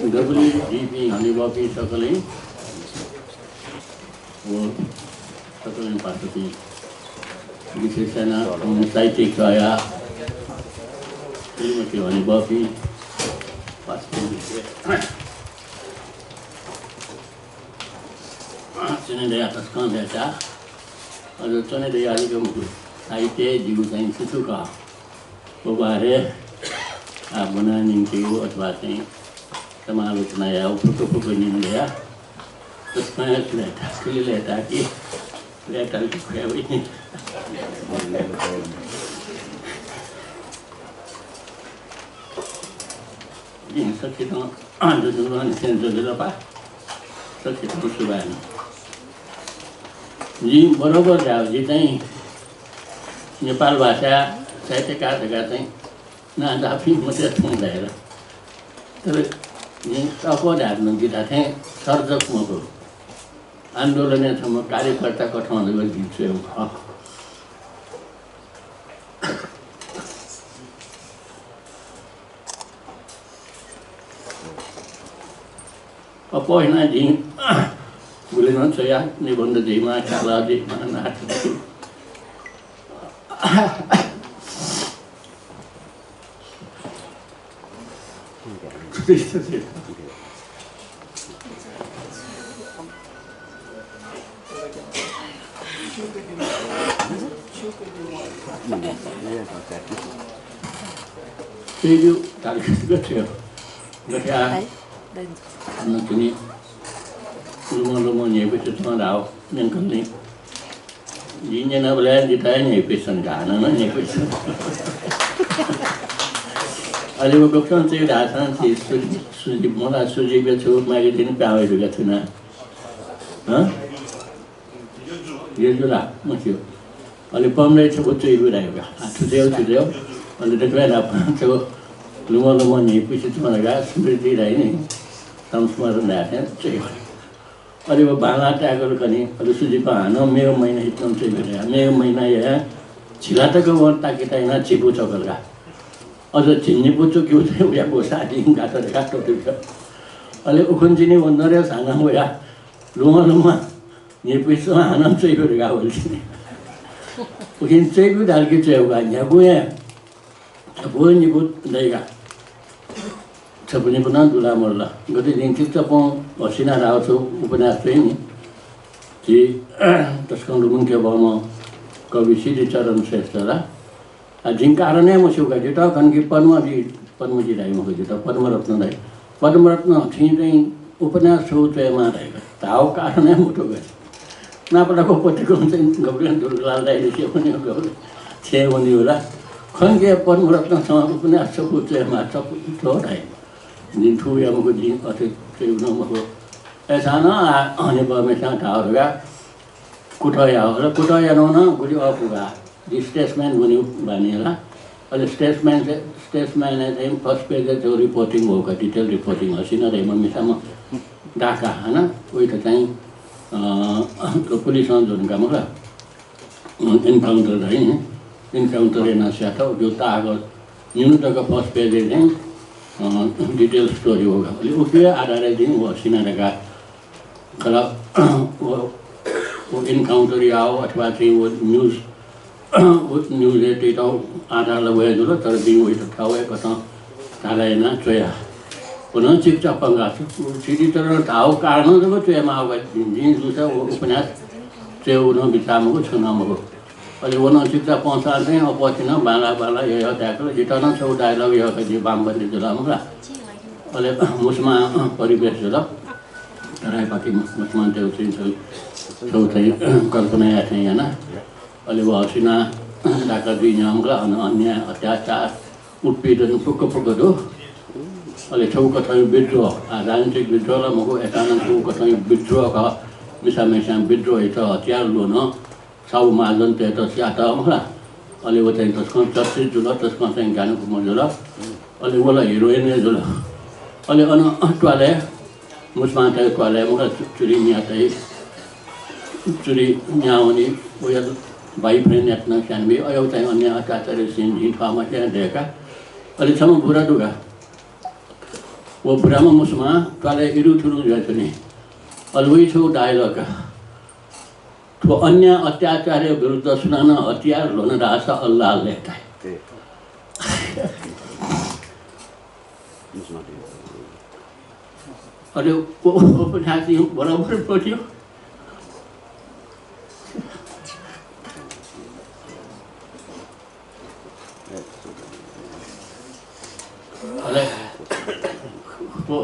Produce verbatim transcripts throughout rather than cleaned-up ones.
दबुलिइ जीपिं हनेबहःपिं सकलें व सकलें पासापिं, विशेष यानाः थौं साहित्यिक सहाय्‌या थुलिमछि हनेबहःपिं पासापिं, च्वने दयाः तसकं लय्‌ताः। अझ च्वने दयाः अलिक मखु, साहित्य जिगु चाहिँ छु छु खः, व बारे आ, ब्वना न्यंकेगु अथवा चाहिँ समालोचना यायेगु फुक्क फुक्क न्यने दयाः तसकं लय्‌ताः, थुलि लय्‌ताः कि लय्‌ताल कि खुया वइ। जिं सकसितं दुनुगलंनिसें ज्वजलपा, सकसितं सुभाय्। जिं बरोबर धाये, जि चाहिँ नेपाल भाषा साहित्यकार धकाः चाहिँ नां जाःपिं मते थौं धायेला। तर जिं अप्वः धायेधुन, जि धात्थें सर्जक मखु, आन्दोलनय् छम्ह कार्यकर्ता कथं जक जिं च्वयेगु खः। अप्वः हिनाः जिं गुलि नं च्वया, निबन्ध जुइमा, कालः जुइमा, नाटक जुइमा। थुइगु धात्थें गथे गथे आ? हाइ, दाइजु। अन थुनी लुमं लुमं न्ह्यइपुसे च्वं धाःगु न्यंकल नि। जिं न्यनाबलय् जितः हे न्ह्यइपुसे च्वन का, हानं नं न्ह्यइपुसे च्वन। अले व गबलें च्वय् धाःसां छि सुजि, सुजि, मला सुजिके छु magazine प्याहां वइ धुंकाः थुना। हँ? यजु ला, मस्यू। अले पद्मराजं छपु च्वय् धाइ का। आ, छु च्वय्, छु च्वय्। अले दकलय् न्हापां छपु लुमं लुमं न्ह्यइपुसे च्वं धकाः स्मृति धाइ नि। संस्मरण धाये थें च्वय्। अले व बांलाः ताय्‌कल का नि, अले सुजिपां हानं मेगु महिना हितं च्वय् धाइ। मेगु महिना यायां झिला तक वं ताके ताइनाः झिपु छ्वकल का। अझ झिंनिपु च्वकि उतय् उया ग्वसाः जिं गात धकाः त्वःतुक। अले उखुन्हु तिनि व नरेश हानं वयाः लुमं लुमं न्ह्यइपुसे च्वं हानं च्वय् धकाः वल तिनि। उकिं च्वय् धाल कि च्वय् का, न्ह्यागु हे छपु निपु दइका। छपु निपु नं दुला मदुला। गथे जिं चिकिचापं हसिना धाःगु छगू उपन्यास च्वय् नि। झी तसकं लुमंके बहःम्ह कवि सिद्धिचरण श्रेष्ठ ला। आ, जिं कारण हे मस्यू का, जितः खन कि पद्म जि, पद्म जि धाइ मखु, जितः पद्मरत्न धाइ। पद्मरत्न, छिं चाहिँ उपन्यास छगू च्वयेमाः धाइ का। धाःगु कारण हे मथू का। नापलाक पत्रिकां चाहिँ गबलें दुर्गालाल दाइलिसे वनेगु, गबलें छेँय् वनेगु ला। खन कि पद्मरत्नसं उपन्यास छपु च्वयेमाः, छपु च्व धाइ। जिं थुया मखु, जिं अथे च्वयेगु नं मखु। अय्‌सां नं आ, हनेबहःम्हय्‌सिनं धाःगु धकाः कुतः याः। अले कुतः यानाः नं गुलि अःपु का। जि Statesman वनेगु बानी ला। अले Statesman चाहिँ, Statesman-य् चाहिँ first page-य् चाहिँ reporting वःगु का, detail reporting, हसिना धाइम्ह मिसाम्ह डाका हानं वइत चाहिँ, अ, पुलिसं ज्वंका मखु ला। Encounter धाइ नि, encounter यानाः स्यात, उकिया ताःहाकः निन्हु तक first page-य् चाहिँ, अ, detail story वःगु का। अले उकिया आधारय् जिं व हसिना धकाः खला, व, व encounter याःगु अथवा चाहिँ व news, व news-य् तइतःगु आधार ला व हे जुल, तर जिं वइत थःगु हे कथं धाला यानाः च्वया। व नं चिकिचापं का, सिद्धिचरणं धाःगु कारणं जक च्वयेमाःगु का। जिं जूसा व उपन्यास च्वयेगु नं बिचाः मखु, छुं नं मखु। अले व नं चिकिचापंसां चाहिँ अप्वः तिनि बांलाः बांलाः यःयः ताय्‌कल। जितः नं छगू dialogue यःकथं जि वामपन्थी जुल मखु ला। अले मुसुमा परिवेश जुल। तराईपाखे मुसुमांतय्‌गु चाहिँ छगू, छगू चाहिँ कल्पना याये थें याना। अले व हसिना डाका जुइ न्ह्यः मखु ला, अन अन्याय, अत्याचार, उत्पीडन फुक्क फुक्क दु। अले छगू कथंया विद्रोह, आ, राजनीतिक विद्रोह ला मखु, अय्‌सां नं छगू कथंया विद्रोह खः। मिसाम्हय्‌सिनं विद्रोहीत हतियार ल्वनं साहु महाजनतय्‌त स्यात मखु ला। अले व चाहिँ तसकं चर्चित जुल, तसकं चाहिँ ग्यानागु जुल। अले व ला heroine हे जुल। अले अन त्वालय्, मुसुमांतय् त्वालय् मखु ला, चु-, चुरी मियातय्, चुरी मियावनी, वया boyfriend-यात नं स्यानाबी, अय् व चाहिँ अन्याय अत्याचारया scene जिं थःम्हं हे दय्‌का। अले छम्ह बुरा दु का। व ब्राह्मण मुसलमान त्वालय् इरुथुरु जुयाच्वनी। अले वइ छगू dialogue का। थ्व अन्याय अत्याचारया विरुद्ध सुनानं हतियार ल्ह्वन धाःसा अल्लाह लय्ताइ। अले व, व उपन्यास बराबर पढ्यो। अले व,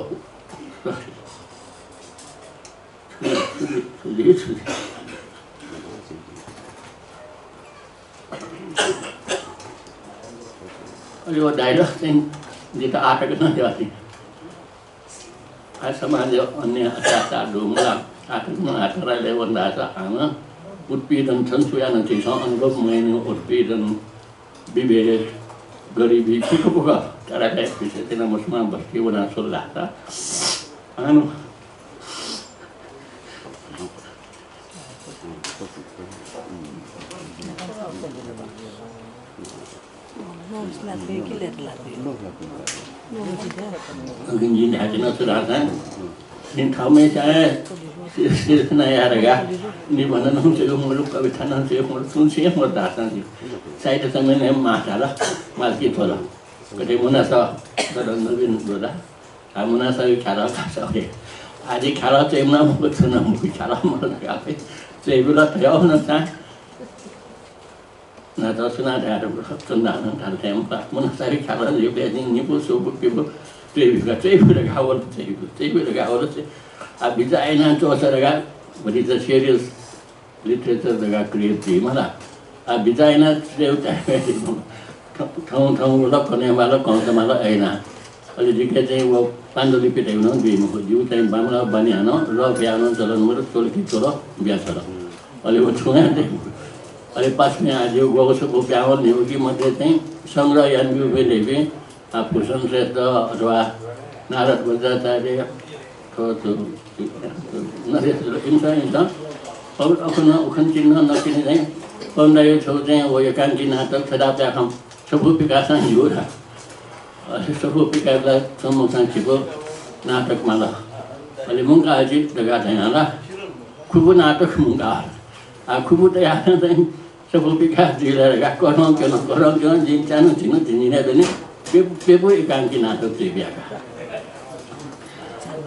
अले व dialogue चाहिँ जितः आःतक नं दु नि। आः समाजय् अन्याय अत्याचार दुम्ह ला, आःतक नं आतराले वनाः धाःसा आः नं उत्पीडन छन्सुया नं झीसं अनुभव मयानि उत्पीडन, विभेद, गरिबी, फुक्क फुक्क तराकाया विषय तिना मुसलमान बस्ती वनाः स्वल धाःसा आः नं अकिं जिं धायेत्यना छु धाःसा, जिं थःम्हस्यां हे सि-, सिर्जना याये धकाः निबन्ध नं च्वये मखु, कविता नं च्वये मखु, छुं च्वये मखु धाःसां जिं साहित्य सम्मेलन हे माः धाल, माल कि थ्वल। गथे मुना सः ददन नवीन दोदा, आ मुना सःया ख्यालः धाःसा हे। आः जि ख्यालः च्वये नं मखु, छुं नं मखु, ख्यालः मदु धकाः च्वये बिल धयाः नं चां। नां सुनां धाये धुंकल, सुनां धाल थें मखु। मुना सःया ख्यालः जिगु निपु स्वपु पिपु च्वये ब्यु का, च्वये ब्यु धकाः वल, च्वये ब्यु, च्वये ब्यु धकाः वल, च्वये। आः बिचाः यानाः च्वःसा धकाः भतिचा serious literature धकाः create जुइ मला। आः बिचाः यानाः च्वयेगु time हे जुइ मखु। थौं, थौं वल, कने माल, कंस माल, अय्‌ना। अले जिके चाहिँ व पाण्डुलिपि धयागु नं जुइ मखु। जिगु चाहिँ बांमलाः बानी हानं, रः पियाः नं चलन मदु, च्वल कि च्वल, बिया छ्वल। अले व छुं हे जुइ मखु। अले पासापिं आः जिगु ग्वःगु स्वपु पिहां वल न्ह्यः उकी मध्ये चाहिँ संग्रह यानाब्यूपिं धइपिं, आः भूषण श्रेष्ठ अथवा नारद वज्राचार्य, थ्व, थ्व, नरेश, इमिसं, इमिसं अ-, अखुन, उखुन्हु चिन्हं नकतिनि चाहिँ पवन दाइया छगू चाहिँ व एकांकी नाटक छदाप्याखं स्वपु पिकाःसां ज्यू ला। अले स्वपु पिकाःसा सम्मुखं झिपु नाटक माल। अले मुंकाः जुइ धकाः धयां ला खुपु नाटक मुंकाः। आः खुपु तयाः चाहिँ स्वपु पिकाः जुइ ला धकाः करं क्यन, करं क्यन, जिं च्यान्हु झिन्हु झिंनिदँ दनि, प्यपु, प्यपु एकांकी नाटक च्वये ब्यु का।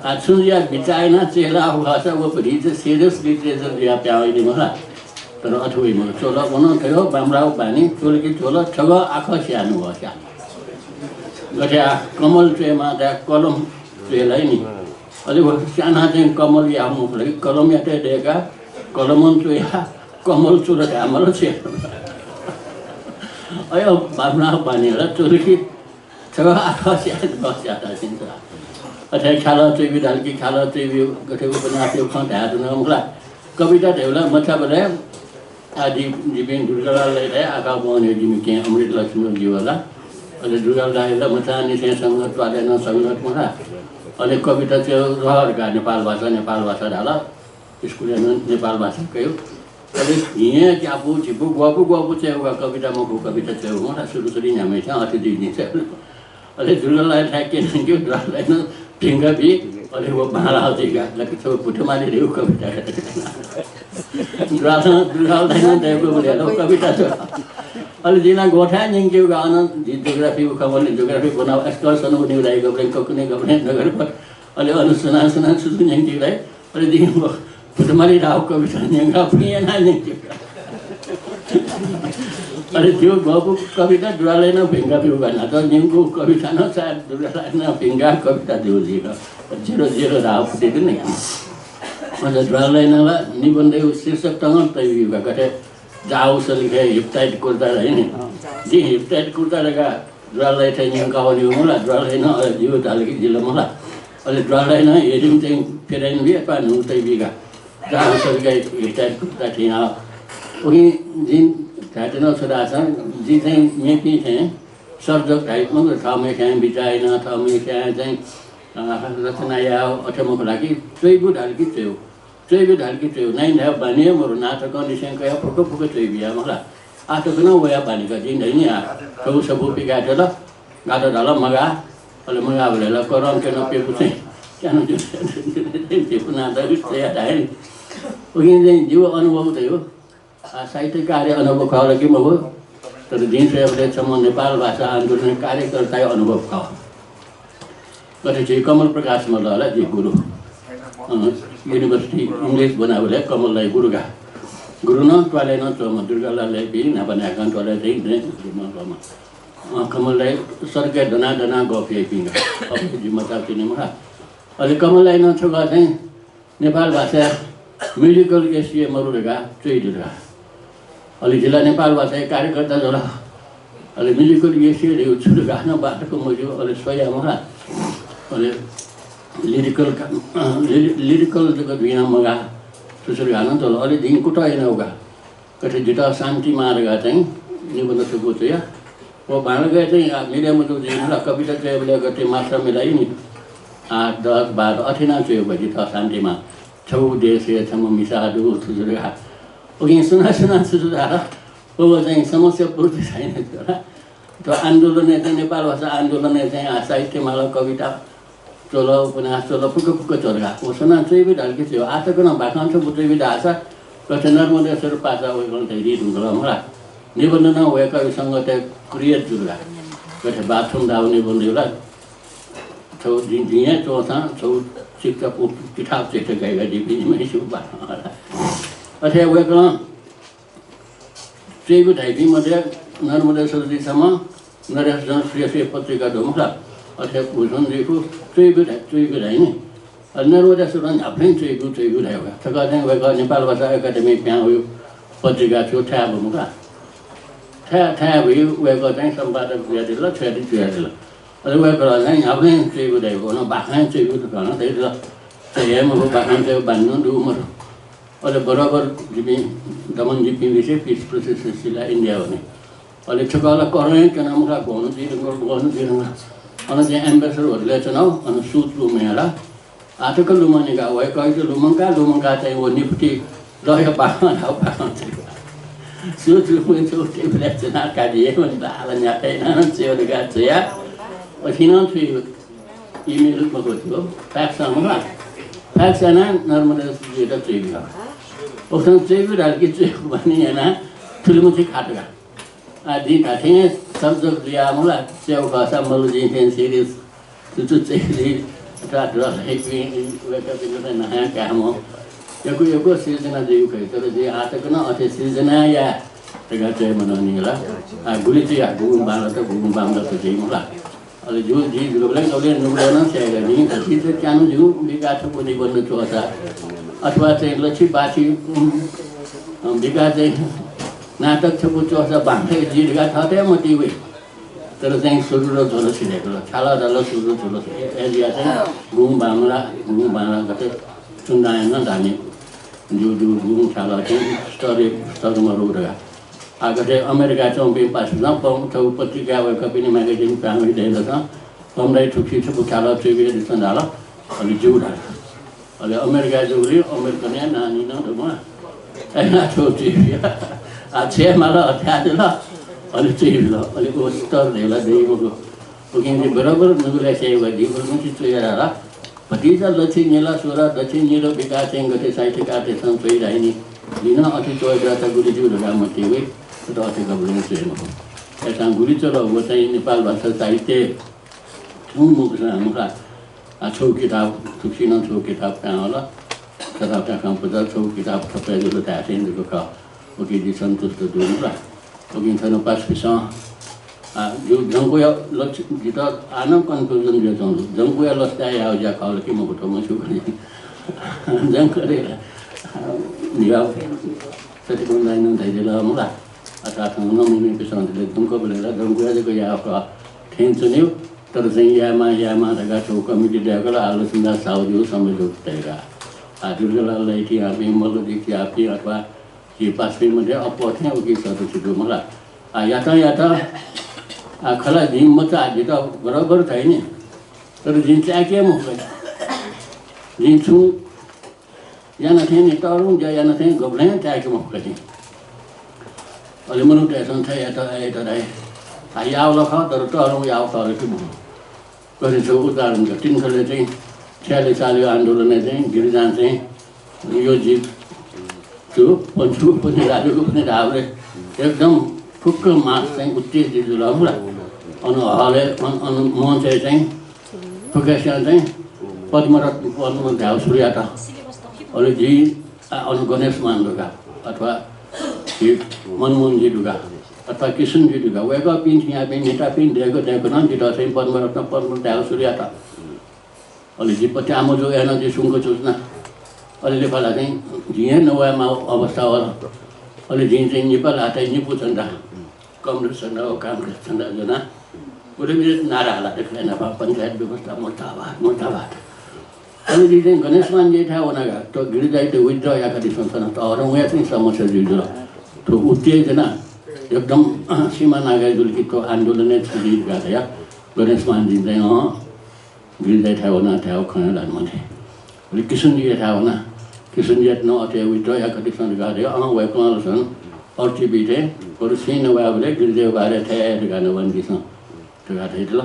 आः छुं जुयाः बिचाः यानाः च्वये ला खःसा व भतिचा serious literature जुयाः पिहां वइनि मखु ला। तर अथे वइ मखु। च्वल, व नं थथे बांमलाःगु बानी, च्वल कि च्वल, छगः आखः स्याः नुगः स्याः। गथे आः कमल च्वयेमाः धाये कलम च्वये लाइ नि। अले व स्यानाः चाहिँ कमल याः मखु ला कि कलमयात दय्काः कलमं च्वयाः कमल च्वल धायेमाल छु याये। अय् बांमलाःगु बानी ला, च्वल कि छगः आखः स्याः नुगः स्याः धाःसा नि। अथे ख्यालः च्वये ब्यु धाल कि ख्यालः च्वये ब्यु, गथे उपन्यासया खँ धाये धुन मखु ला। कविता धयागु ला मचाबलय् आः जि, जिपिं दुर्गालाल दाइ आकाश भवनय् जिमि केहेँ अमृत लक्ष्मी जि वल। अले दुर्गालाल दाइ ला मचांनिसें संगत, त्वालय् नं संगत मखु ला। अले कविता च्वयेगु रहर का, नेपाल भाषा, नेपाल भाषा धाल। स्कुलय् नं नेपाल भाषा कयागु। अले भिं हे ज्यापु झिपु ग्वःपु ग्वःपु च्वयेगु का, कविता मखु, कविता च्वयेगु मखु ला, सुरु सुरु न्ह्याम्हस्यां अथे जुइ नि। अले दुर्गालालयाथाय् क्यनादिल, दुर्गालालं भिंका बी, अले व बांलाः जुइका, लकि छगू भुतमाली धयागु कविता। दुर्गालालं, दुर्गालालं धयागु कविता च्वल। अले जिं नं ग्वःथाय् न्यंकेगु का, अन जि geography खँ वने, geography ब्वनाः excursion वनेगु धाइ, गबलें ककुने, गबलें नगरकोट, अले अन सुनां सुनां छु छु न्यंकेगु धाइ। अले जिं व भुतमाली धाःगु कविता न्यंकाः फुइँ यानाः न्यंकेगु का। अले जिगु ग्वःपु कविता दुर्गालालं नं भिंका ब्यूगु का। न्हाचः न्यंकूगु कविता नं सायद दुर्गालालं नं भिंकाः कविता जूगु जुइ का। जिरो जिरो धाःगु फुते दु नि। अले दुर्गालालं ला निबन्धया शीर्षक तकं तयाब्यूगु का। गथे जाःगु सलिखय् हिप्ताइट कुर्ता धाइ नि। जिं हिप्ताइट कुर्ता धकाः दुर्गालालयाथाय् न्यंकाः वनेगु मखु ला, दुर्गालालं नं अले ज्यू धाल कि जिल मखु ला। अले दुर्गालालं नं हेरिम चाहिँ फिराइन बी अथवा न्हू तयाबी का। जाःगु सलिखय् हिप्ताइट कुर्ता थें याः। उकिं जिं धायेत्यनागु छु धाःसा, जि चाहिँ मेपिं थें सर्जक धाइ मखु, थःम्हस्यां बिचाः यानाः, थःम्हस्यां चाहिँ, अ, रचना याः, अथे मखु ला कि च्वयेब्यु धाल कि च्वयेगु। च्वयेब्यु धाल कि च्वयेगु। नाइन्धाःगु बानी हे मरु, नाटकंनिसें कयाः फुक्क फुक्क च्वयेब्यु याः मखु ला। आः तक नं वया बानी का, जिं धयानि आ। छगू स्वपु पिकायेत ला, गात धाल मगाः, अले मगाःबलय् ला करं क्यन प्यपु चाहिँ क्यान जुल, प्यपु नां दगुस तया धाये नि। उकिं चाहिँ जिगु अनुभव त हो। आ, साहित्यकार अनुभव खः ला कि मखु, तर जिं स्वयेबलय् छम्ह नेपाल भाषा आन्दोलनया कार्यकर्ताया अनुभव खः। गथे झी कमल प्रकाश मल्ल ला जि गुरु, अँ, university English ब्वनाबलय् कमल दाइ गुरु का। गुरु नं त्वालय् नं च्वंम्ह दुर्गालाल दाइपिं न्हापा न्हाय्कं त्वालय् चाहिँ दँय् जुइम्ह कमल। अँ, कमल दाइ सडकय् दना दना गफ याइपिं का। अबलय् जिमि मचाबलय् नं मखा। अले कमल दाइ नं छकः चाहिँ नेपाल भाषाय् musical essay मरु धकाः च्वयादी धकाः। अले जि ला नेपाल भाषाया कार्यकर्ता जुल। अले musical essay धइगु छु धकाः नं बांलाक मज्यू, अले स्वया मखा। अले lyrical का, lyri-, lyrical जक जुइनं मगाः, छु छु धकाः नं जुल। अले जिं कुतः यानागु का। गथे जितः शान्ति माः धकाः चाहिँ निबन्ध छपु च्वया। व बांलाक चाहिँ, आ, मिले मजू जुइम्ह ला, कविता च्वयेबलय् गथे मात्रा मिलाइ नि, आठ, दस, बाह्र अथे याना च्वयेगु जितः शान्ति माः। छगू देशय् छम्ह मिसा दु, छु छु धकाः। उकिं सुनां सुनां छु छु धाल, व चाहिँ समस्या पूर्ति छैन। थ्व आन्दोलनय् चाहिँ, नेपाल भाषा आन्दोलनय् चाहिँ, आ, साहित्य माल, कविता च्वल, उपन्यास च्वल, फुक्क फुक्क च्वल का। व सुनां च्वयेबी धाल कि च्वयेगु। आः तक नं बाखं छपु च्वयेबी धाःसा गथे नर्मदेश्वर पासा वय्कलं धयादी धुंकल मखु ला। निबन्ध नं वय्कःया संगतय् create जुल का। गथे बाथरुम धाःगु निबन्ध ला। छगू जिं, जिं हे च्वंसां छगू चिकिचा पु-, किताब चाहिँ गाइगा दिपिं निम्हय्सिगु बाखं ला। अथे वय्कलं च्वयेगु धाइपिं मध्ये नर्मदेश्वर जुइ छम्ह, नरेश जन श्रेयसी पत्रिका दु मखु ला। अथे भूषण जुइगु च्वयेगु धाइ, च्वयेगु धाइ नि। अले नर्मदेश्वरं न्ह्याबलें च्वयेगु, च्वयेगु धाइ का। छकः चाहिँ वय्कः नेपाल भाषा एकेडेमी पिहां वइगु पत्रिका छु थाय् बु मखु ला। थाय्, थाय् बुइगु वय्कः चाहिँ सम्पादक जुयादिल, छ्वयादी, छ्वयादिल। अले वय्कलं चाहिँ न्ह्याबलें च्वयेगु धाइ का, नं बाखं च्वयेगु धकाः नं धयादिल। च्वये हे मफु, बाखं च्वयेगु बानी नं दु मदु। अले बराबर जिपिं दमनजीपिं लिसे peace process सिला इन्डिया वने। अले छकः ला करं हे क्यना मखु ला, ग्वन्हु जुइ धुंकल, ग्वन्हु जुइ धुंकल। अन चाहिँ ambassador hotel-य् च्वनागु, अन सूत लुमंकाः ला। आः तक लुमंकाः, वय्कःयात लुमंकाः, लुमंकाः चाहिँ व निफुति लःया बाखं धाःगु बाखं च्वयेगु। सूत लुमंकाः च्वयेबलय् च्वनाः काजि हे मनि, बाःला न्ह्याथाय् यानाः च्वयेगु धकाः च्वया। अथे नं थुइ email मखु थ्व, fax नं मखु ला। Fax यानाः नर्मदेश्वरजुयात च्वयाबिल। उकथं च्वयाबिल धाल कि च्वयेगु बानी यानाः थुलिमछि खात का। आः जिं धात्थें हे subject लिया मखु ला, च्वयेगु खःसा मल्लजुं थें serious जुजुं च्वयादी, अथवा दुराचारपिं वय्कःपिन्त नं नां कायेमाः। यक्व यक्व सिर्जना जुइगु खः, तर जिं आः तक नं अथे सिर्जना याये धकाः च्वये मनंनि ला। आः गुलि च्वया, गुगुं बांलात, गुगुं बांमलात जुइ मखु ला। अले जि, जि गुबलें गुबलें नुगलय् नं स्याये का। जिं धति चाहिँ च्यान्हु जिगु बिकाः छपु निबन्ध च्वःसा, अथवा चाहिँ लछि बाछि, उम्, बिकाः चाहिँ नाटक छपु च्वःसा बांलाइ जुइ धकाः थःत हे मतिइ वइ। तर चाहिँ सुरुर झ्वल सिधय्कल, छाय् धाःसा सुरुर झ्वल। अय्, अय् जुयाः चाहिँ गुगुं बांमला, गुगुं बांमला गथे चुन्दां यानाः धाःनि। जि, जि गुगुं छाय् धाःसा चाहिँ स्तर, स्तर मरु धकाः। आः गथे अमेरिकाय् च्वंपिं पासापिन्सं पं-, थ्व पत्रिका व कपिनि magazine पिहां वइ धयादिल, पं दाइ थुकी छपु छाय् च्वयाबियादिसँ धाल, अले ज्यू धाल। अले अमेरिकाय् जूगुलिं अमेरिकनया नानी नं दु मखु। अय् यानाः थ्व च्वयाबिल। आः छु यायेमाल धायेदिल, अले च्वयाबिल। अले व स्तर धयागु ला दइ मखु। उकिं जि बराबर नुगलय् स्याये का, जि गुलिमछि च्वया धाल। भतिचा लछि न्हिला सुरा, दछि न्हिला बिकाः चाहिँ गथे साहित्यकारतय्सं च्वइ धाइनि। जिं नं अथे च्वये धाःसा गुलि ज्यू धकाः मतिइ वइ, तर अथे गुबलें च्वये मखु। अय्सां गुलि च्वल, व चाहिँ नेपाल भाषा साहित्य थुं मुक्सां मखु ला। आः छगू किताब, थुकिसिनं छगू किताब पिहां वल। कथाप्याखं पुचः छगू किताब थप हे जुल धाये थें जक खः। उकिं जि सन्तुष्ट दु मखु ला। उकिं थन पासापिंसं, आः, जि जंक्वया लछि, जितः आः नं confusion जुयाच्वंगु दु। जंक्वया लछिताय् याःगु ज्या खः ला कि मखु थ्व, मस्यू खनी। जंक्व रे, आः, न्हिया सत्यकुमार दाइनं धयादिल मखु ला। अथवा थन नं मेमेपिंसं धयादिल, जंक्वबलय् ला जंक्वया जक याःगु खः थें च्वनीगु। तर चाहिँ यायेमाः, यायेमाः धकाः थ्व committee दय्कल, आः लक्ष्मीदास साहुजु, समयजु धयाः। आः दुर्गालाल दाइ थें याःपिं, मल्ल दाइ थें याःपिं अथवा झी पासापिं मध्ये अप्वः थें उकी सदस्य दु मखु ला। आः यात यात, आः खला जिं मचाः, जितः बराबर धाइ नि। तर जिं चाय्के मफुगु। जिं छुं याना थें नि, तःधंगु ज्या याना थें गुबलें चाय्के मफुगु जिं। अले मनूतय्सं थथे यात, यात धाइ। आः याःगु ला खः, तर तःधंगु याःगु खः ला कि मखु। गणेश उदाहरण का तिनखले चाहिँ छ्याले चाल्यो आन्दोलनय् चाहिँ गिरिजां चाहिँ यो जित जो पन्चु पनि राजुको पनि धावले एकदम फुक्क मास चाहिँ उत्तेजित जुल होला। अन हले अन अन मञ्चय् चाहिँ फुक्कस्यां चाहिँ पद्मरत्न पद्म धाव सुर्यात। अले जि आ, अन गणेश मान दुगा अथवा हि मनमोहन जी दुगा अथवा किशुन जी दुगा वय्कःपिं थियापिं नेतापिं दय्क दय्क नं जितः चाहिँ पद्मरत्न पद्म धाव सुर्यात। अले जि पत्याः मजू याना जि सुंक चुजना। अले नेपाल चाहिँ जिं हे नवायेमा अवस्था वल। अले जिं चाहिँ नेपाल हातय् निपु चन्दा, कमरेड चन्दा, ओ कमरेड चन्दा जना। उरे मिरे नारा हाला देखले ना पञ्चायत व्यवस्था मुर्दाबाद, मुर्दाबाद। अले जि चाहिँ गणेश मान जी थाय् वनागा तो गिरिजाइत withdraw याका दिसन तना तो अरं वया चाहिँ समस्या जुइ जुल। तो उत्तेजना एकदम सीमा नागा जुल कि तो आन्दोलन है जुइ का या गणेश मान जी चाहिँ अँ गिरिजाइ थाय् वना थाय् खँ ल्हात मते। अले किशुनजी थाय् वना। किशुनजी नं अथे withdraw याका दिसँ धकाः धया। अँ, वय्कलं सन अर्थी बीथें बरु सीन वयाबलय् गिरिजाइ बारे थाय् धकाः नं वंदिसँ धकाः धयादिल।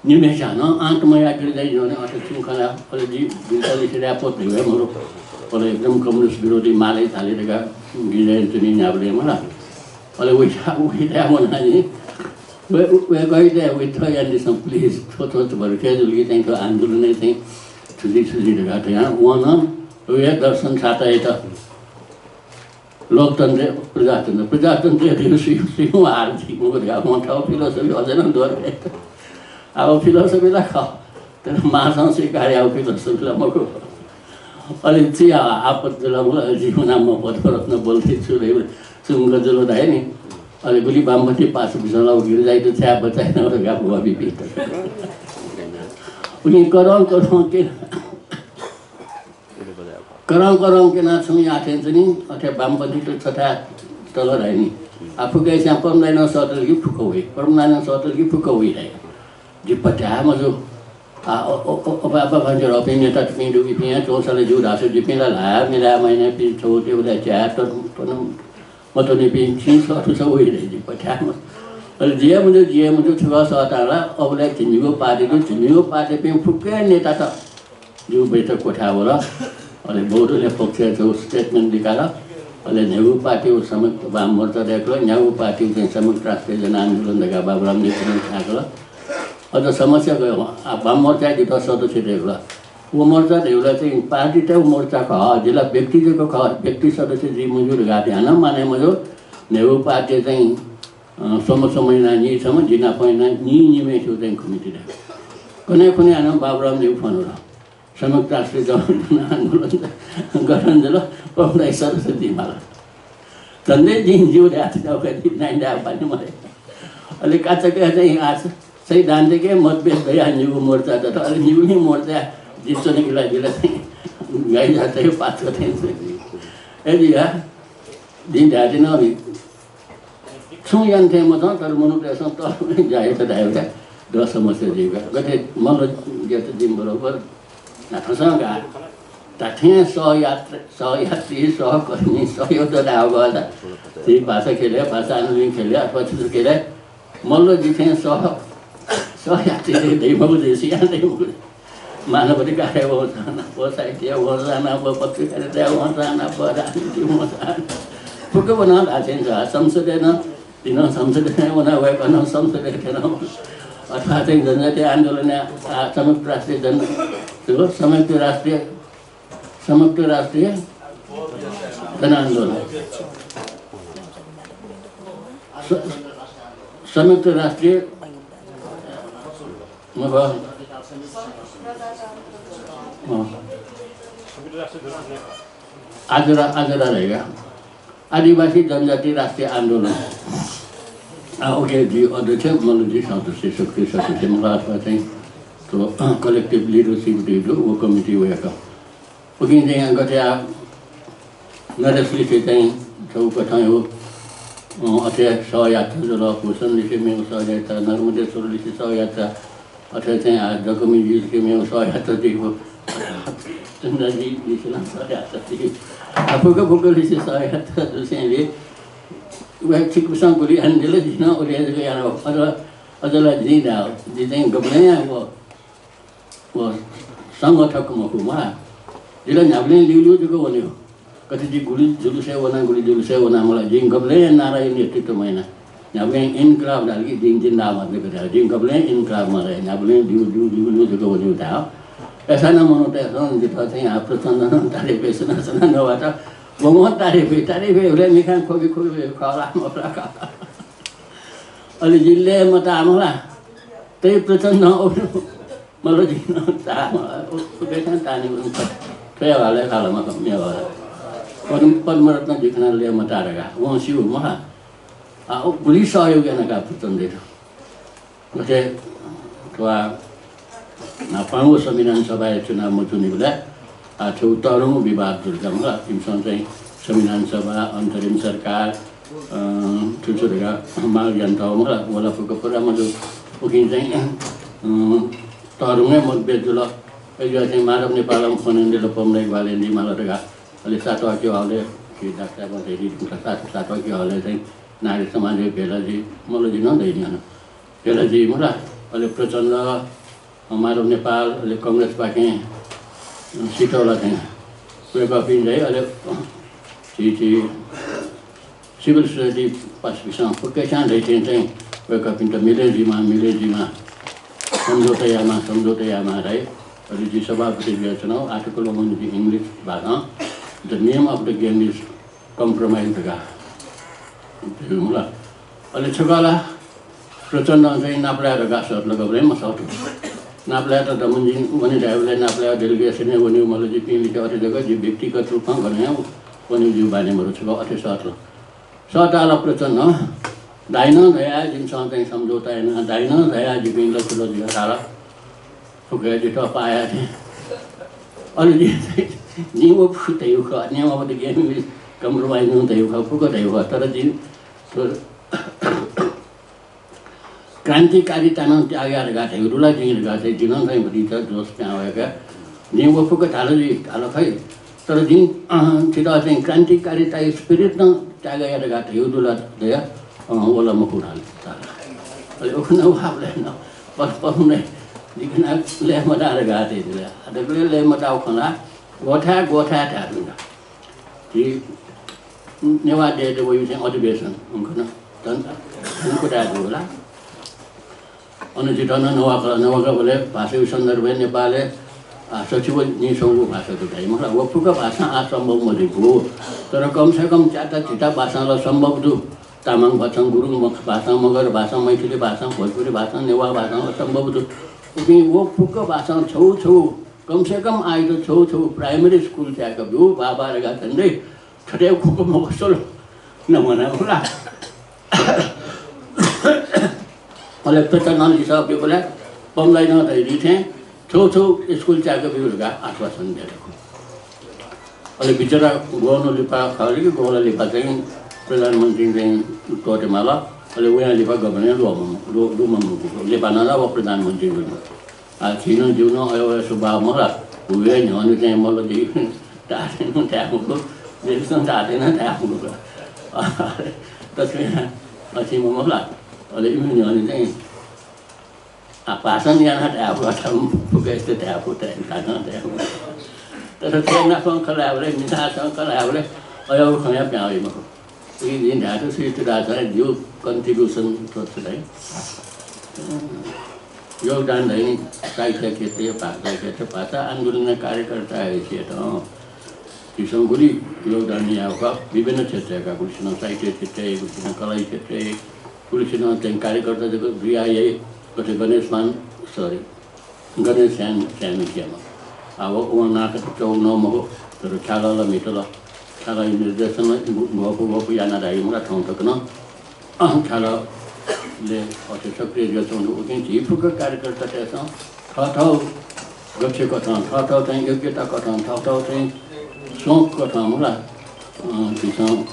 निम्हेस्यां नं आं त मया गिरिजाइ ज्वने अथे छुं खला। अले जि गिरिजाइ लिसे ल्यापत धयागु हे मरु। अले एकदम कम्युनिस्ट विरोधी माले धाले धकाः गिरिजाइ च्वनी न्याबलय् मला। अले वइथाय्, वइथाय् वनानि। वे, वे गइथाय् withdraw यानादिसँ please। थ्व, थ्व, थ्व भरखे जुल कि चाहिँ थ्व आन्दोलनय् चाहिँ छुजी, छुजी धकाः धया। वं नं वे दर्शन छातायात लोकतन्त्र, प्रजातन्त्र, प्रजातन्त्र धइगु सु, सुं हार दी मखु धकाः वं थःगु philosophy अझै नं दोहोर्‍यात। अब philosophy ला खः, तर मासं स्वीकार याःगु philosophy ला मखु। अले छि आ, आपत जुल मला, अले जि वना म पद्मरत्न बोल्दै छु धइगु सुंक जुल धाइ नि। अले गुलि वामपन्थी पास बिसन ला गिरिजाइत छाय् बचाइ न धकाः भुवा बिपिं। उकिं करं करं के करं करं क्यना छुं याथें च्वनी, अथे वामपन्थीत छथाय् तल धाइ नि। आ, फुक्कस्यां परमदाइनं सःतल कि फुक्क वइ, परमदाइनं सःतल कि फुक्क वइ धाइ। जि पत्याः मजू। आ, ओ, ओ, ओ, अबा, अबा, भान्जर अपिं नेता तुपिं दुपिं या च्वंसाले जू धाःसा जिपिं ला ल्हाया मिलाया मैनापिं छौ तेउ ला च्या त, त, मतनिपिं छिं सः थुसा वइ धाइ जि पत्याः मजू। अले जिया मजू, जिया मजू छुगा सःतां ला अबलय् झिंनिगू पार्टी दु, झिंनिगू पार्टीपिं फुक्क नेतात जिगु बैठक कोठाय् वल। अले बहुदलीय पक्षय् छगू statement लिकाल। अले न्हय्गू पार्टीगु संयुक्त वाम मोर्चा दय्कल, न्यागू पार्टीगु चाहिँ संयुक्त राष्ट्रिय जनआन्दोलन धकाः बाबुराम देवकोटां छाय्कल। अझ समस्या गयो, आ, वाम मोर्चाय् जितः सदस्य दय्कल। व मोर्चा धइगु ला चाहिँ पार्टीतय्गु मोर्चा खः, जि ला व्यक्ति जक खः, व्यक्ति सदस्य जुइ मज्यू धकाः ध्यानं माने मज्यू। न्हय्गू पार्टी चाहिँ अँ, स्वम्ह स्वम्ह यानाः निसम्ह, जि नाप यानाः निनिम्हय्सिगु चाहिँ कमिटी दय्कल। कन्हय् खुन्हु यानाः बाबुरामजुयागु फोन वल। संयुक्त राष्ट्रिय जनआन्दोलन गठन जुल, परमदाइ सदस्य जुइमाल। झन्डै जिं ज्यू धाये, नाइ धाये बानी मदये। अले काचाक्क चाहिँ आः सैद्धान्तिक मतभेद दयाः निगू मोर्चा दत। अले निगू नि मोर्चा जिं च्वनेगु लागि ला चाहिँ गाई जातय् पाछ्वः थें च्वनी। अय् जुयाः जिं धाये तिनि अले छुं याना थें मतं, तर मनूतय्सं तःधंगु ज्या यात धायेबलय् दः समस्या जुइगु। गथे मल्लजुयात जिं बरोबर न्हापांसं गाः। धात्थें सहयात्री, सहयात्री, सहकर्मी, सहयोद्धा धायेगु ला। झी भाषा ख्यलय्, भाषा आन्दोलन ख्यलय् अथवा छु छु ख्यलय् मल्लजु थें सह, सहयात्री दइ मखु, झी सुयां दइ मखु। मानवाधिकारय् वंसां नाप, साहित्यय् वंसां नाप, पत्रकारिताय् वंसां नाप, राजनीतिय् वंसां नाप। फुक्क वनाः धाःथें जुल। संसदय् नं, जिं नं संसदय् वना, वय्कलं नं संसदय् थ्यन। अथवा चाहिँ जनजातीय आन्दोलनय्, आ, संयुक्त राष्ट्रिय जन, संयुक्त राष्ट्रिय, संयुक्त राष्ट्रिय जनआन्दोलन। स-, संयुक्त राष्ट्रिय मखु। अँ। आजरा, आजरा रहेगा। आदिवासी जनजाति राष्ट्रिय आन्दोलन। आ, OK, जि अध्यक्ष, मल्लजु सदस्य, सक्रिय सदस्य, मतलब अथवा चाहिँ तो, अँ, collective leadership दु, वो कमिटी वय्कः। उकिं चाहिँ गथे आ, नरेश लिसे चाहिँ छगू कथं हो, अँ, अथे सहयात्रा जुल, भूषण लिसे मेगु सहयात्रा, नर्मदेश्वर लिसे सहयात्रा, अथे चाहिँ आ, जकमिजु लिसे मेगु सहयात्रा जुइगु। चन्द्रजी लिसे नं सहयात्रा जुइगु। आ, फुक्क फुक्क लिसे सहयात्रा जुसेंलि, वय् छिकपिसं गुलि यानादिल, जिं नं उलि हे जक याना। अथवा अझ ला जिं धाये, जि चाहिँ गबलें व, व संगठक मखु मला। जि ला न्ह्याबलें ल्यूल्यू जक वनेगु। कति जि गुलि जुलुसय् वना, गुलि जुलुसय् वना मला। जिं गबलें नाराया नेतृत्व मयाना। न्ह्याबलें इन्कलाब धाल कि जिं जिन्दाबाद जक धाये। जिं गबलें इन्कलाब मधाये। न्ह्याबलें ल्यूल्यू, ल्यूल्यू जक वनेगु धाये। अय्सां नं मनूतय्सं जितः चाहिँ आ प्रचण्डं तारिफ याइ, सुनां सुनां नवात। वं तारिफ याइ, तारिफ याइ, हुलय् मिखां ख्वबि ख्वबि खः ला मखु ला। अले जि लय् मताः मला। तय् प्रचण्डं अःपुइ मला, जिं नं ताः मला। उ, उकिं ताःने थ्वया भालय् खाल मखु, मेवा। पद्म, पद्मरत्न जि खनाः लय् मताः धकाः वं स्यू मला। आ, उ गुलि सहयोग याना का प्रचण्डयात। गथे थ्व न्हापांगु संविधान सभाया चुनाव मजूनिबलय्, आ, छगू तःधंगु विवाद जुल का मला। इमिसं चाहिँ संविधान सभा, अन्तरिम सरकार, अँ, छु छु धकाः माग यानातःगु मला। व ला फुक्क पूरा मजू। उकिं चाहिँ, अँ, तःधंगु हे मतभेद जुल। अय्जुयाः चाहिँ माधव नेपालं फोन यानादिल, पमलाइ ग्वाहालि यानादी माल धकाः। अले सातवाः क्यः हलय् कि डाक्टर मधेरी सात-, सातवाः क्यः हलय् चाहिँ नागरिक समाजया भेला जुइ, मला जि नं दइनि अन। भेला जुइ मला। अले प्रचण्ड, अ, माधव नेपाल, अले कांग्रेसपाखें, अ, शीतल चाहिँ वय्कःपिं दइ, अले, अ, झी, झी civil society पासापिंसं फुक्कसियां धइथें चाहिँ वय्कःपिन्त मिले जुइमा, मिले जुइमा, सम्झौता यायेमा, सम्झौता यायेमा धाइ। अले जि सभापति जुयाच्वनागु, आर्टिकल वन जि English भाषां, the name of the game is compromise धकाः धइगु मला। अले छकः ला प्रचण्डं चाहिँ नापलाये धकाः सःतल, गबलें मसःतू। नापलायेत दमन जिं वने धायेबलय् नापलाये delegation-य् वनेगु मला, जिपिं लिसे अथे जक जि व्यक्तिगत रूपं गनं हे वनेगु जिगु बानी मदु, छकः अथे सःतल। सःताः ला प्रचण्डं धाइ नं धया, जिमिसं चाहिँ सम्झौता याना, धाइ नं धया, जिपिं लचुलचु जुयाः धाल। फुक्क हे जितः पाः याये थें। अले जिं, जिं व फुक्क धयागु खः, name of the game is compromise नं धयागु खः, फुक्क धयागु खः। तर जिं थ्व क्रान्तिकारिता नं त्याग या धकाः धयागु दु ला जिं धकाः चाहिँ जिं नं चाहिँ भतिचा जोस पिहां वय्काः जिं व फुक्क धाल जुइ, धाल खइ। तर जिं, अँ, छितः चाहिँ क्रान्तिकारिताया spirit नं त्याग या धकाः धयागु दु ला धया, अँ, व ला मखु धाल, धाल। अले उखुन्हु व हाबलय् नं पल-, पलुन्हु जिं खना लय् मताः धकाः धयादिल। आ, दकलय् लय् मताःगु खँ ला ग्वथाय् ग्वथाय् धाये धुन। झी नेवाः देय् वइगु चाहिँ अधिवेशन उखुन्हु धन-, धनकुटाय् जू ला। अन जितः नं नवाकल, नवाकलबलय् भाषाया सन्दर्भय् नेपालय्, आ, सच्छि व नीस्वंगू भाषा दु धाइ मला। व फुक्क भाषां आः सम्भव मजुइगु। तर कम से कम च्याता झिता भाषां ला सम्भव दु। तामाङ भाषां, गुरुङ म-, भाषां, मगर भाषां, मैथिली भाषां, भोजपुरी भाषां, नेवाः भाषां ला सम्भव दु। उकिं व फुक्क भाषां छगू छगू, कम से कम आःयात छगू छगू primary school त्याय्का ब्यु, बाबा धकाः झन्डै थथे खुक्क मखु स्वल नमूना मला। अले प्रचण्डं लिसः ब्यूबलय् पमलाइनं धयादी थें छगू छगू school त्याय्का ब्यु धकाः आश्वासन बियादिल। अले बिचरा ग्वन्हु लिपा खः कि ग्वला लिपा चाहिँ प्रधानमन्त्री चाहिँ त्वःते माल। अले वयां लिपा गबलें ल्वःमं-, ल्वः-, लुमंगु, लिपा नं ला व प्रधानमन्त्री जुल। आ, झी नं जिगु नं अय् वय् स्वभाव मला। व हे न्ह्यःने चाहिँ मला जि धाःथें नं धाये मखु, मेपिन्सं धाःथें नं धाये मखु। तसकं यानाः अथे मला। अले इमि न्ह्यःने चाहिँ, आ, भाषण यानाः धाये फु, अथवा फुक्कसित धाये फु, धाये, धाये नं धाये मखु। तर थ्व नापं खँ ल्हायेबलय्, मिसासं खँ ल्हायेबलय् अय् वय् खँया पिहां वइ मखु। उकिं जिं धायेत सुइतु धाःसा जिगु contribution थ्व छु धाइ। योगदान धाइ नि साहित्य क्षेत्रय्, भाषा क्षेत्रय्, भाषा आन्दोलनया कार्यकर्ता हैसियतं झीसं गुलि योगदान याःगु खः, विभिन्न क्षेत्रय् का, गुलिसिनं साहित्य क्षेत्रय्, गुलिसिनं कला क्षेत्रय्, गुलिसिनं चाहिँ कार्यकर्ता जक जुयाः याइ, गथे गणेशमान, sorry, गणेश स्यान, स्यान, अब वं नाटक च्वःगु नं मखु, तर ख्यालः ला म्हितल। ख्यालःया निर्देशन नं ग्वःपु ग्वःपु याना धाइ मला थौं तक नं। अँ, ख्यालःले अथे सक्रिय जुयाच्वंगु। उकिं झी फुक्क कार्यकर्तातय्सं थःथःगु दक्ष कथं, थःथःगु चाहिँ योग्यता कथं, थःथःगु चाहिँ सोच कथं मला, अँ, झीसं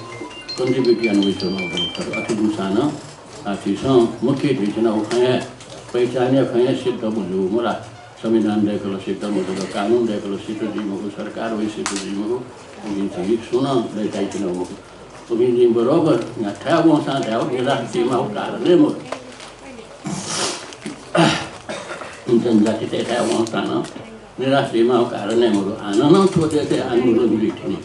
contribute याना वयाच्वनागु दु। तर अथे जूसां नं आ, झीसं मुख्य झीसं व खँया पहिचानया खँया सिद्ध मजू मला। संविधान दय्कल सिद्ध मजुल, कानून दय्कल सिद्ध जुइ मखु, सरकार वइ सिद्ध जुइ मखु। उकिं झी सुं नं लय्ताइच्वनागु मखु। उकिं जिं बरोबर न्ह्याथाय् वंसां धायेगु, निराश जुइमाःगु कारण हे मखु। जनजातितय्‌थाय् वंसां नं निराश जुइमाःगु कारण हे मदु। हानं नं थ्व देशय् आन्दोलन जुइतिनि।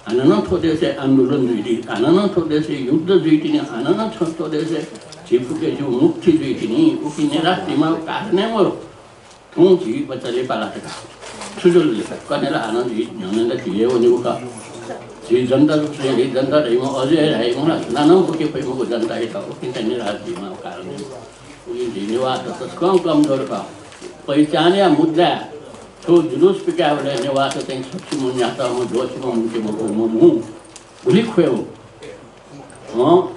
हानं नं थ्व देशय् आन्दोलन जुइतिनि। हानं नं थ्व देशय् युद्ध जुइतिनि। हानं नं थ्व, थ्व देशय् झी फुकेजु मुक्ति जुइतिनि। उकिं निराश जुइमाःगु कारण हे मदु। थौं झी बच्चा लिपा ला धकाः। छु जुल लिपा? कन्हय् ला हानं झी न्ह्यःने ला झी हे वनेगु खः। झी जनता, झी जनता धइम्ह अझै हे धाइम्ह ला, नानं बुके फइम्हगु जनता हे खः। उकिं चाहिँ निराश जुइमाःगु कारण हे मदु। उकिं झी नेवाःत तसकं कमजोर खः। पहिचानया मुद्दाय् थ्व जुलुस पिकायेबलय् नेवाःत चाहिँ सक्षम न्यासःम्ह, द्वःछिम्ह, मुंकेम्ह, गुलि ख्वय्। हँ,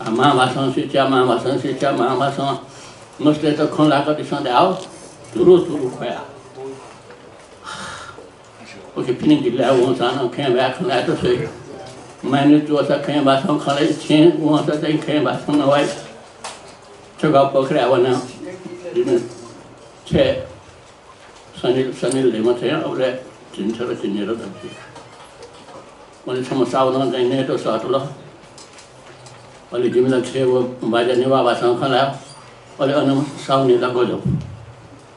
आ, मांभाषां शिक्षा, मांभाषां शिक्षा, मांभाषां मस्तय्‌त खँ ल्हाकादिसँ धायेगु, धुरु धुरु ख्वया। उकिं पिने जिल्लाय् वंसां नं खँय् भाय् खँ ल्हायेत स्यू। माइनस च्वःसा खँय् भाषां खँ ल्हाइ, छेँय् वंसा चाहिँ खँय् भाषां नवाइ। छगः पोखराय् वना, जिमि छेँय् सनिल, सनिल धइम्ह छेँय् अबलय् झिंछदँ झिंन्यादँ दच्छि। अले छम्ह साहुनं चाहिँ नयेत सःतल। अले जिमि ला छेँय् व बाज्या नेवाः भाषां खँ ल्हाः। अले अन साहुनं ला गजब।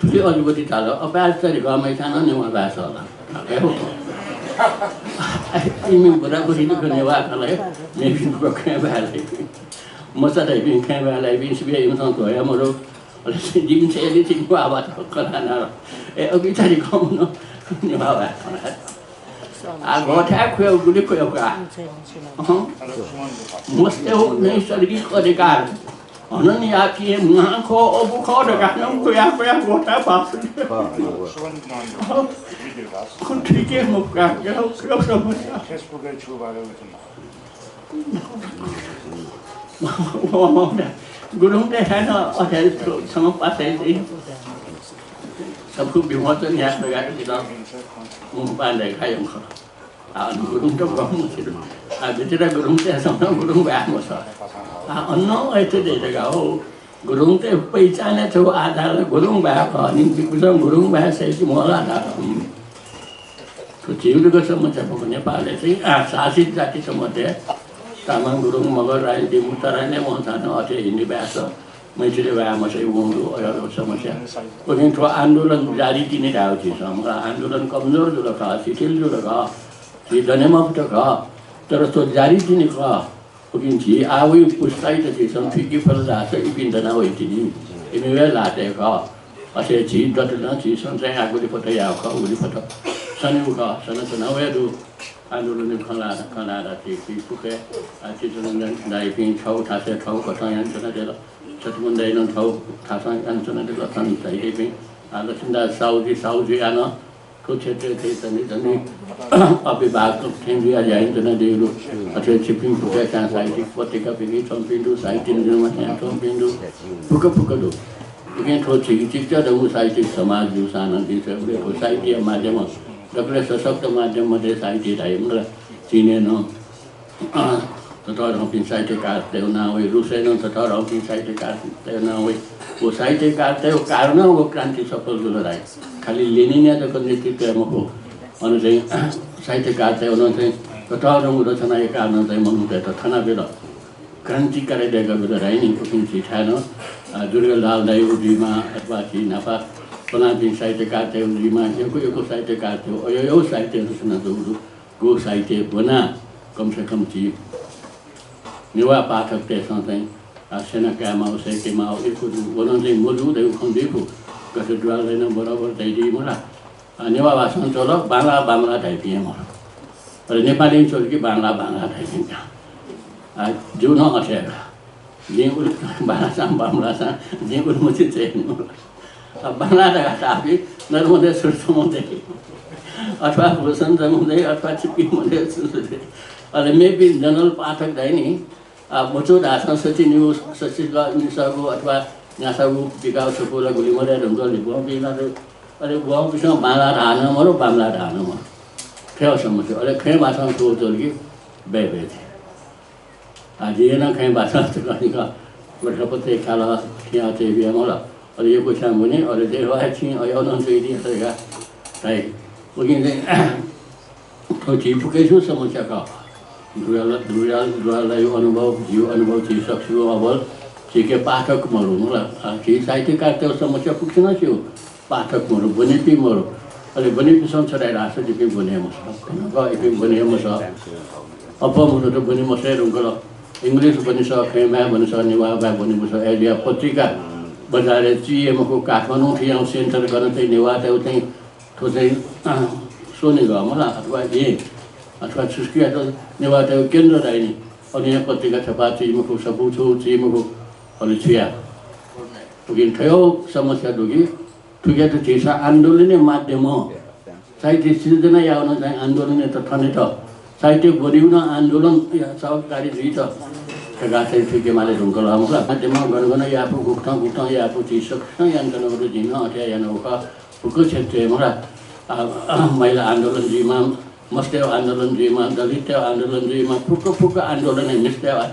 थुलि अजूगति धाल, अपाय्‌चा रिकाःम्हय्‌सिनं नं नेवाः भाय् सः ला? धाल हे हो। इमि बुराबुरी जक नेवाः खँ ल्हाइ, मेपिं जक खँय् भाय् ल्हाइपिं। मचा धाइपिं खँय् भाय् ल्हाइपिं, सिबय् इमिसं धयामदु। अले जिमि छेँय् लिचिं नेवाः भाय् खँ ल्हानाः। ए, अपिं चा रिकाःम्हं नेवाः भाय् खँ ल्हाः। आ, गःथाय् ख्वय्, गुलि ख्वय् का। अहँ। मस्तय् नैसर्गिक अधिकार। हनन याःपिं मां खः, अबु खः धकाः नं ख्वया ख्वया गःथाय् भाषण। खँ थुइके मफुका, समस्या। गुरुङतय्‌सं अथे छम्ह पासायात चाहिँ सफू विमोचन याये धकाः जितः मुंपाहां दय्‌काः यंकल। आ, अन गुरुङत गं मछिल। आ, भित्र गुरुङतय्‌सं नं गुरुङ भाय् मसः। आ, अन नं अथे दइ धकाः हो। गुरुङतय् पहिचानया छगू आधार गुरुङ भाय् खः नि, जिमिसं गुरुङ भाय् सइति म्वाः ला धाल। थ्व झीगु जक समस्या मखु, नेपालय् चाहिँ, आ, शासित जातित मध्ये तामाङ, गुरुङ, मगर, राई, दिमु, तराई नं वंसां नं अथे हिन्दी भाय् सः, मैथिली भाय् मसः वंगु दु, अय् समस्या। उकिं थ्व आन्दोलन जारी तिनि धायेगु झीसं, मखु ला, आन्दोलन कमजोर जुल खः, शिथिल जुल खः, झी दने मफुत खः, तर थ्व जारी तिनि खः। उकिं झी आः वइगु पुस्तायात झीसं थुइके फत धाःसा इपिं दना वइतिनि। इमि हे ल्हातय् खः। अथे झी दत नं झीसं चाहिँ आः गुलि फत याःगु खः, गुलि फत सनेगु खः, सनाच्वना वये दु। आन्दोलनय् खँ ल्हाः, खँ ल्हाः धाःसा झी फुक्क, आ, चित्तरञ्जन दाइपिं थःगु थासय् थःगु कथं यानाच्वनादिल। शत्रुघ्न दाइ नं थःगु थासं यानाच्वनादिल, थन झाइपिं, आ, लक्ष्मीदास साहुजी, साहुजी यानाः थ्व क्षेत्रय् थें तनि तनि अभिभावक थें जुयाः ज्या यानाच्वनादीगु दु। अथे छिपिं फुक्कं साहित्यिक पत्रिकापिं च्वंपिं दु, साहित्य निर्माण यानाच्वंपिं दु, फुक्क फुक्क दु। उकिं थ्व झीगु चिकिचा धंगु साहित्यिक समाज जूसां नं झीसं उलि थ्व साहित्यया माध्यमं दकलय् सशक्त माध्यम मध्ये साहित्य धाइ, मखु ला, चीनय् नं अँ, ततःधंपिं साहित्यकारतय् नां वइ, रुसय् नं ततःधंपिं साहित्यकारतय् नां वइ। व साहित्यकारतय् कारणं व क्रान्ति सफल जुल धाइ। खालि लेनिनया जक नेतृत्वय् मखु। अन चाहिँ साहित्यकारतय् नं चाहिँ ततःधंगु रचनाया कारणं चाहिँ मनूतय्त थनाबिल। क्रान्तिकारी दय्काबिल धाइ नि। उकिं झीथाय् नं, अ, दुर्गालाल दाइ जुइमा अथवा झी न्हापा पनापिं साहित्यकारतय् जुइमा, यक्व यक्व साहित्यकारतय् अय् अय् साहित्य रचना जूगु दु। गु साहित्य ब्वनाः कम से कम झी नेवाः पाठकतय्सं चाहिँ, आ, स्यना कायेमाःगु, सय्केमाःगु यक्व दु। व नं चाहिँ मजू धइगु खँ जुइफु। गथे दुर्गालाल दाइनं बराबर धयादी मखु ला, आ, नेवाः भाषां च्वल, बांला बांला धाइपिं हे मखु। अले नेपालीं च्वल कि बांला बांला धाइपिं का। आ, जिगु नं अथे हे का। जिं उलि बांलासां बांमलासां जिं उलिमछि चाहिँ, अब बांला धकाः धाःपिं नर्मदय् सुरसमुद्रय् अथवा भूषणसमुद्रय् अथवा छिपिं मदय् सुरसमुद्रय्। अले मेपिं general पाठक धाइ नि, आ, मच्वं धाःसां सछि निगू, सछि निसःगू अथवा न्यासःगू बिकाः छपू ला गुलि मदये धुंकल नि, वंपिं ला अले वंपिन्सं बांला धाः नं मदु, बांमला धाः नं मदु। थ्व हे समस्या। अले खँय् भाषां च्वःच्वल कि बय् बय् थें। आ, जिं नं खँय् भाषां च्वनादिल, गोरखापत्रिका काल, थियाः चाहिँ बियामल। अले यक्व छ्यां वनी, अले चाहिँ वा छिं अय् अनं च्वइति धकाः धाइ। उकिं चाहिँ थ्व झी फुक्कसिगु समस्या खः। दुर्गाला, दुर्गा, दुर्गालाया अनुभव, झीगु अनुभव, झी सकसिगु अनुभव, झीके पाठक मरु, मला। अ, झी साहित्यकारतय् समस्या फुक्कसिनं स्यू। पाठक मरु, ब्वनीपिं मरु। अले ब्वनीपिन्सं छु धाइ धाःसा जिपिं ब्वने मसः। खः, इपिं ब्वने मसः। अप्वः मनूत ब्वने मसः धुंकल। English ब्वने सः, खँय् माय् ब्वने सः, नेवाः भाय् ब्वने मसः। अय्‌जुया पत्रिका बजारय् चिये मखु, काठमाडौं थें याउँ center गन चाहिँ नेवाःतय् चाहिँ थ्व चाहिँ, अ, स्वने गः मला, अथवा येँ, अथवा छुस्कियात नेवाःतय् केन्द्र धाइ नि। अन याँ पत्रिका छपाः ची मखु, सफू छु ची मखु, अले छु याये? उकिं थ्व समस्या दु कि थुकियात झीसं आन्दोलनया माध्यमं साहित्य सिर्जना याःगु नं चाहिँ आन्दोलनयात थनेत, साहित्य ब्वनीगु नं आन्दोलनया सहकारी जुइत धकाः चाहिँ थुइके माले धुंकल। मला, माध्यमं गन गन याये फु, गुकथं गुकथं याये फु, झी सकसिनं यानाच्वनागु दु, जिं नं अथे यानागु खः। फुक्क क्षेत्रय् मला, अ, महिला आन्दोलन जुइमा, मस्तय् आन्दोलन जुइमा, दलितय् आन्दोलन जुइमा, फुक्क फुक्क आन्दोलनय्, मिस्तय् आ-,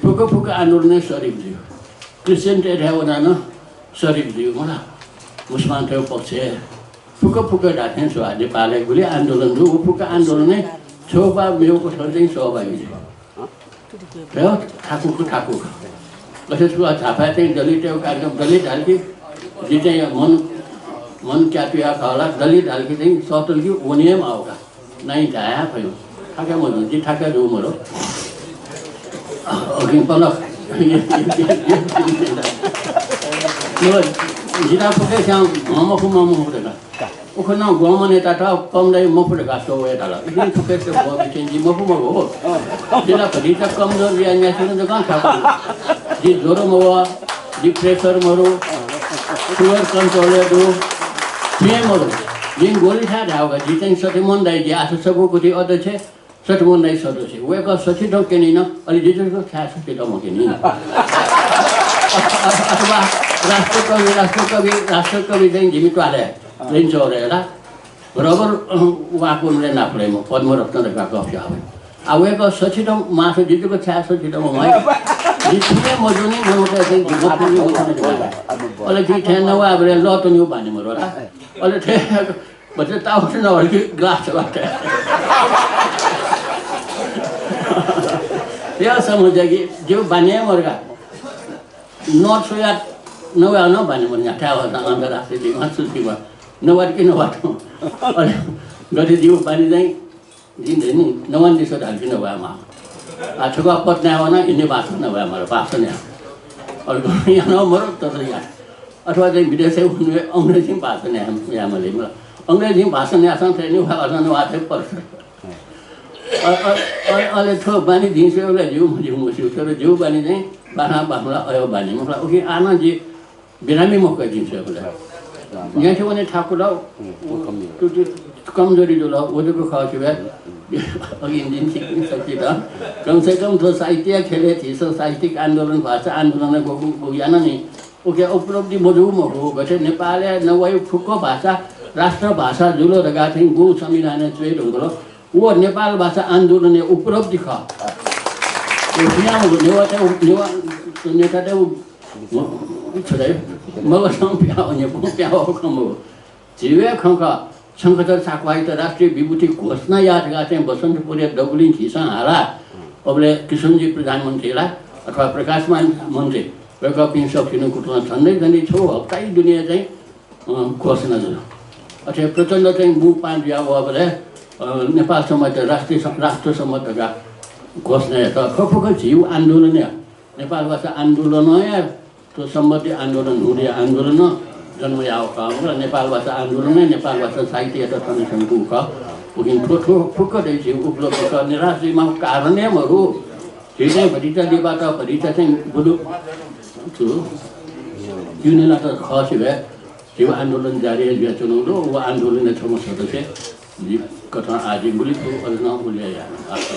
फुक्क फुक्क आन्दोलनय् सरिक जुइ। क्रिश्चियनतय् धाये वना नं सरिक जुइ मला, मुसलमानतय् पक्षय्। फुक्क फुक्क धात्थें छु आ, नेपालय् गुलि आन्दोलन दु, व फुक्क आन्दोलनय् छगू वा मेगु कथं चाहिँ सहभागी जुइ। थ्व थाकुगु थाकुगु। गथे छु आ, झापाय् चाहिँ दलितय् कार्यक्रम, दलित धाल कि जि चाहिँ मन, मन क्यातुया खः ला, दलित धाल कि चाहिँ सःतल कि वने हे माः का। नाइ धाये फयु। थाका मजू, जि थाका जू मरु। अकिं पलख। जिता फुक्कसियां मखु मखु धकाः। उखुन्हु ग्वम्ह नेतात कम दइ मफु धकाः स्वः वये धाल। इपिं थुकय् से ब्वःबी थें जि मफु मखु हो। जि ला भतिचा कमजोर जुयाः न्यासि नं जकं थाकु। जि ज्वरो मवः, जि pressure मरु, sugar control-य् दु, छुं हे मरु। जिं गोलि थाय् धायेगु का, जि चाहिँ सत्यमोहन दाइ, जि आशा सफू गुथि अध्यक्ष, सत्यमोहन दाइ सदस्य। वय्‌कः सछि दँ क्यनी नं, अले जि जक छाय् सछि दँ मक्यनी? अथवा राष्ट्रकवि, राष्ट्रकवि, राष्ट्रकवि चाहिँ जिमि त्वालय् लिंचौरय् ला बराबर, अ, वाकुन्हु नापलाइम्ह पद्मरत्न धकाः गफ याः वइ। आ, वय्‌कः सछि दँ माःसा जि जक छाय् सछि दँ मम्वाइ? जि छुं हे मजूनि, मनूतय्‌त चाहिँ जि मफुनि, मफुनि धकाः। अले जि थें नवायेबलय् लः त्वनेगु बानी मरु ला। अले थें भचा ताउत नवल कि ग्लास वाटर। या समस्या कि जिगु बानी हे मरु का। नोट स्वयाः नवाये नं बानी मरु, न्ह्याथाय् वःसां अन्तर्राष्ट्रिय दिमा, सुस्तिमा नवात कि नवात। अले गथे जिगु बानी चाहिँ जिं धयानि, नवानादिसँ धाल कि नवायेमाः। आ, छकः पत्नाय् वनाः हिन्दी भाषा नवायेमाः, भाषण याः। अले यानाः मरु, तर याः। अथवा चाहिँ विदेशय् वनाः अंग्रेजी भाषण यायेमाः, यायेमाः मला। अंग्रेजी भाषण याःसां थथे नि वा, अथवा नवाये फइ। अ-, अ-, अ-, अले थ्व बानी जिं स्वयेबलय् जिगु मज्यू मस्यू, तर जिगु बानी चाहिँ बांलाः बांमलाः अय् बानी मखु ला। उकिं आः नं जि बिरामी मखु जिं स्वयेबलय्। न्ह्याथे वने थाकु ला, हम्म, व कमजोरी। तु, तु, कमजोरी दु ला, व जक खः छु बे। अघि जिं छिकपिन्सं कम से कम थ्व साहित्य ख्यलय् झीसं साहित्यिक आन्दोलन, भाषा आन्दोलन गु, गु, गु याना नि। उके उपलब्धि मजू मखु, गथे नेपालय् नवाइगु फुक्क भाषा राष्ट्रभाषा जुल धकाः थें गु संविधानय् च्वये धुंकल। व नेपाल भाषा आन्दोलनया उपलब्धि खः। व सुयां मखु, नेवाःतय्, नेवाः नेतातय् व, व, छु धाइ, मगसं प्याः, नेपं प्याः खँ मखु। झीगु हे खँ खः। शंखधर साख्वाःयात राष्ट्रिय विभूति घोषणा याः धकाः चाहिँ बसन्तपुरया दबुलिं झीसं हाला। अबलय् किशुनजी प्रधानमन्त्री ला अथवा प्रकाशमान मन्त्री, वय्कःपिं सकसिनं कुतुं झन्डै झन्डै छगू हप्ताया दुने चाहिँ, अँ, घोषणा जुल। अथे प्रचण्ड चाहिँ मू पाहां जुया वःबलय्, अँ, नेपाल संवत, राष्ट्रिय सं-, राष्ट्र संवत धकाः घोषणा यात। थ्व फुक्क झीगु आन्दोलनया, नेपाल भाषा आन्दोलनया थ्व सम्बद्धी आन्दोलन, हुँदी आन्दोलनं जन्म याःगु खः। मखु ला, नेपाल भाषा आन्दोलनं नेपाल भाषा साहित्ययात थन थ्यंकूगु खः। उकिं थ्व, थ्व फुक्क दइ झीगु उपलब्धि खः। निराश जुइमाःगु कारण हे मरु। झी चाहिँ भतिचा लिपा त भतिचा चाहिँ बुलु छु युनिला त खः सिबे। झीगु आन्दोलन जारी हे जुयाच्वनागु दु। व आन्दोलनया छम्ह सदस्य जि कथं आः जि बुलि फु, अझ नं उलि हे याये।